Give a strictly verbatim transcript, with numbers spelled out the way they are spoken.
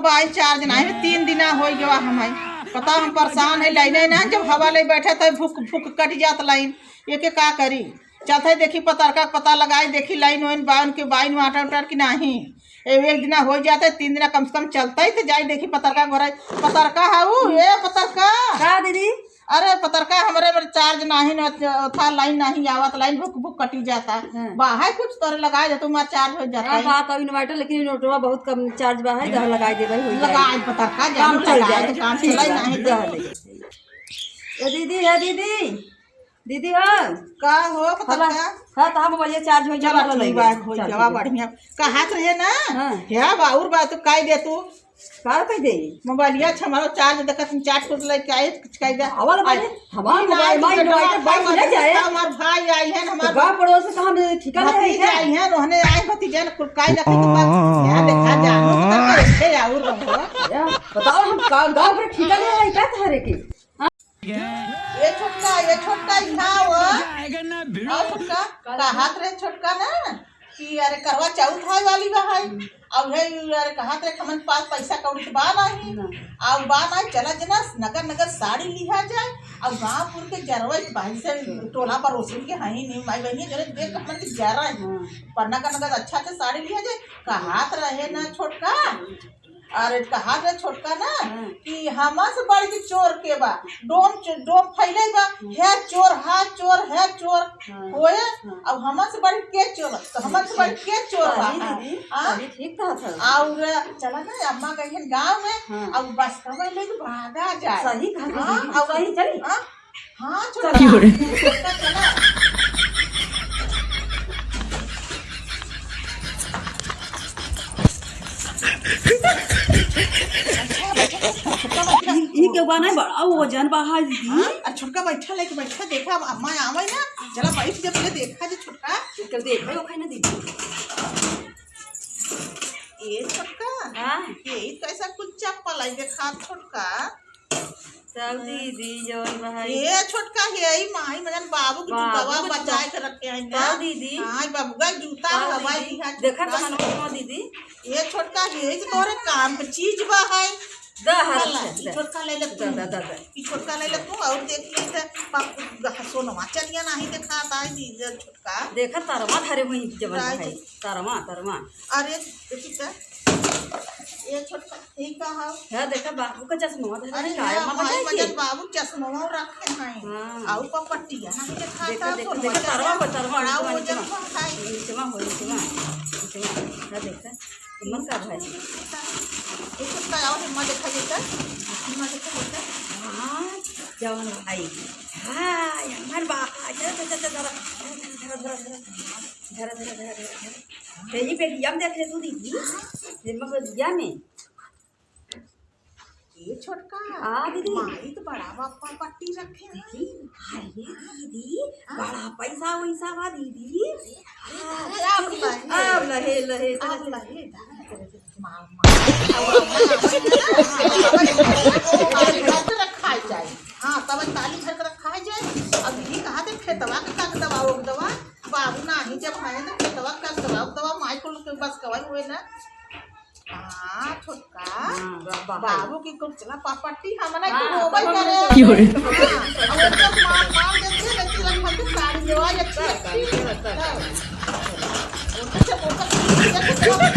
आई चार्ज नाही, तीन दिना होइ गवा हम है। पता हम परेशान है, लाइने ना, जब हवा ले बैठे तो भुक भुक कट जात लाइन, ये के का करी? चलत है देखी पतरका के पता लगाई, देखी लाइन वाइन बा उनके, बा inverter उन्वर्टर की नाही। ए, एक दिना होइ जात है, तीन दिना कम से कम चलत है तो जाई देखी पतरका के घरे। पतरका है उ, ए पतरका। का दीदी? अरे पतरका, हमरे में चार्ज नाही न था, लाइन नाही आवत, लाइन भुक भुक कटी जाता। हाँ। बा है कुछ तोरे लगाए दे, तुम्हार चार्ज होइ जाता हाँ, है। बा तो inverter, लेकिन inverter बहुत कम चार्ज बा है, जहाँ लगाए देबे, होइ जाए। लगाए पतरका, काम जानू चल लगाए जाए। तो काम चलाए, नाही तो। ए दीदी, ए दीदी, दीदी हो। का हो पतरका? हाँ, तो हम बोलिए चार्ज होइ चला जाए, ठीक लगे। बा, होइ चल, जावा, ठीक है। बढ़िया। कहात रहे ना? हाँ। क्या बा, और बा, तू काई दे तू? का कह दे? मोबाइलिया अच्छा हमारा चार्ज देखत हम, चार्ज कुछ लेके आए, कुछ कह दे। आवल भाई, आज हमार मोबाइल, माई inverter, भाई, ले जाए। हमार भाई आई है, हमार तो गाँव पड़ोस से हम ठिकाने है भतीजे क्या? आई है, रोहने आए, भतीजे ने कुल काई ना कुछ बात। यहाँ देखा जानो, तो कैसे और रहो। या, बताओ, हम गाँव, गाँव पर ठिकाने है क्या तहरे के? हाँ? ए छोटका, ए छोटका, इहाँ आओ। आओ छोटका, कहात रहे छोटका ना कि अरे करवा चौथ आए वाली बा है। अब है अरे कहात रहे हमन पास पैसा कौड़ी तो बा नाही। ना। अब बा नाही, चला जना नगर नगर साड़ी लिहा जाए। अब गाँवपुर के जरवे के भाई से टोला पड़ोसिन के हई नहीं, माई बहनी जरे देख हमन के जरा है। हाँ। पर नगर नगर अच्छा अच्छा साड़ी लिहा जाए। कहात रहे ना छोटका, अरे कहात रहे छोटका ना हाँ। कि हमा से बढ़ के चोर के बा, डोम च-, डोम फैले बा, हम्म। है चोर, हा चोर, है चोर, हाँ। होए, हाँ। अब हमा से बढ़ के चोर, तो हमा से बढ़ के चोर बा, सही हाँ। दीदी, हाँ? सही ठीक कहत हौ। और चला ना अम्मा गई है गाँव में, हाँ। अब बस का में लेके भागा जाए। सही कहत हाँ, दीदी, और सही चली। हाँ? हाँ, चल। छोटका, छोटका, चला। ई, ई के बा ना, बड़ा वजन बा है, दीदी। हाँ, अरे छोटका बैठा, लेके बैठा, देखा, अब अम्मा आवे ना, चला बैठ जा, पहले देखा जे छोटका। चल देखा, ओखा ना दीदी। ए छोटका, हाँ। ये कैसा कुछ चप्पल है, देखा छोटका। चल दीदी, जौन भाई। ए छोटका, हे ई माई मजन बाबू के बाबू जूतवा के बचाए जूता। के रखे हैं ना। चल दीदी। हाँ, बाबू का जूता चल हवा दीदी। दिहा देखा छोटका। तो मनवा दीदी। ए छोटका, हे ई तो तोरे काम के चीज बा है। द हर भला, अच्छा, ई द। छोटका ले ले तू। द, द, द, द। ई छोटका ले ले तू और देख ले त पा-, सोनवा चनिया नाही देखात आई दीदी छोटका। देखा तरवा धरे हुई जवन राय भाई। जी। तरवा, तरवा। अरे, देखी त। ए छोटका। ई का हौ? है, देखा, बाबू का चश्मा धरे अरे, हैं, काया हाँ, मामा भाई, जाए के। मजन बाबू चश्मा रखे हैं। हाँ। आऊ पपटिया नहीं देखाता, देखा, देखा, सोनवा देखा, चश्मा तरवा पर, तरवा, बड़ा नीचवा, वजन नीचवा। बा है। नीचवा हो, नीचवा, नीचवा। है, देखा, तुमन का भाई? ई कुत्ता आवा, हिम्मा देखा देता, हिम्मा देखा देता। हाँ, जवन भाई। हाँ, हमार बा-, धरा, धरा, धरा, धरा। धरा, धरा, धरा, धरा, धरा। तेरी बेटिया में देख ले तू दीदी। तेरी बेटिया में। ए छोटका, हाँ, दीदी। माई तो बड़ा बापा पट्टी रखे हैं। दीदी, अरे दीदी, हाँ। बड़ा पैसा वैसा बा दीदी। अरे, हाँ, अरे, आप दीदी, लहे। आप लहे, लहे, आप लहे। लहे, मार, मार। अब रखा जाए। हाँ, तब ताली भर के रखा जाए। अब ई कहा थे खेतवा के कागदवा, ओगदवा, बाबू नाही जब आए तो खेतवा के कागदवा, ओगदवा, माई कुल के बस कवाई हुए ना। हाँ, छोटका। हाँ, बा-, बा-, बाबू की कुल चला पापटी हमने हाँ, के रोबई करे। की हो रे? हाँ, अब वो तो मार, मार देते हैं, लेकिन हम तो साड़ी देवा, ये अच्छी लगती है। उनसे बोलता, ये तो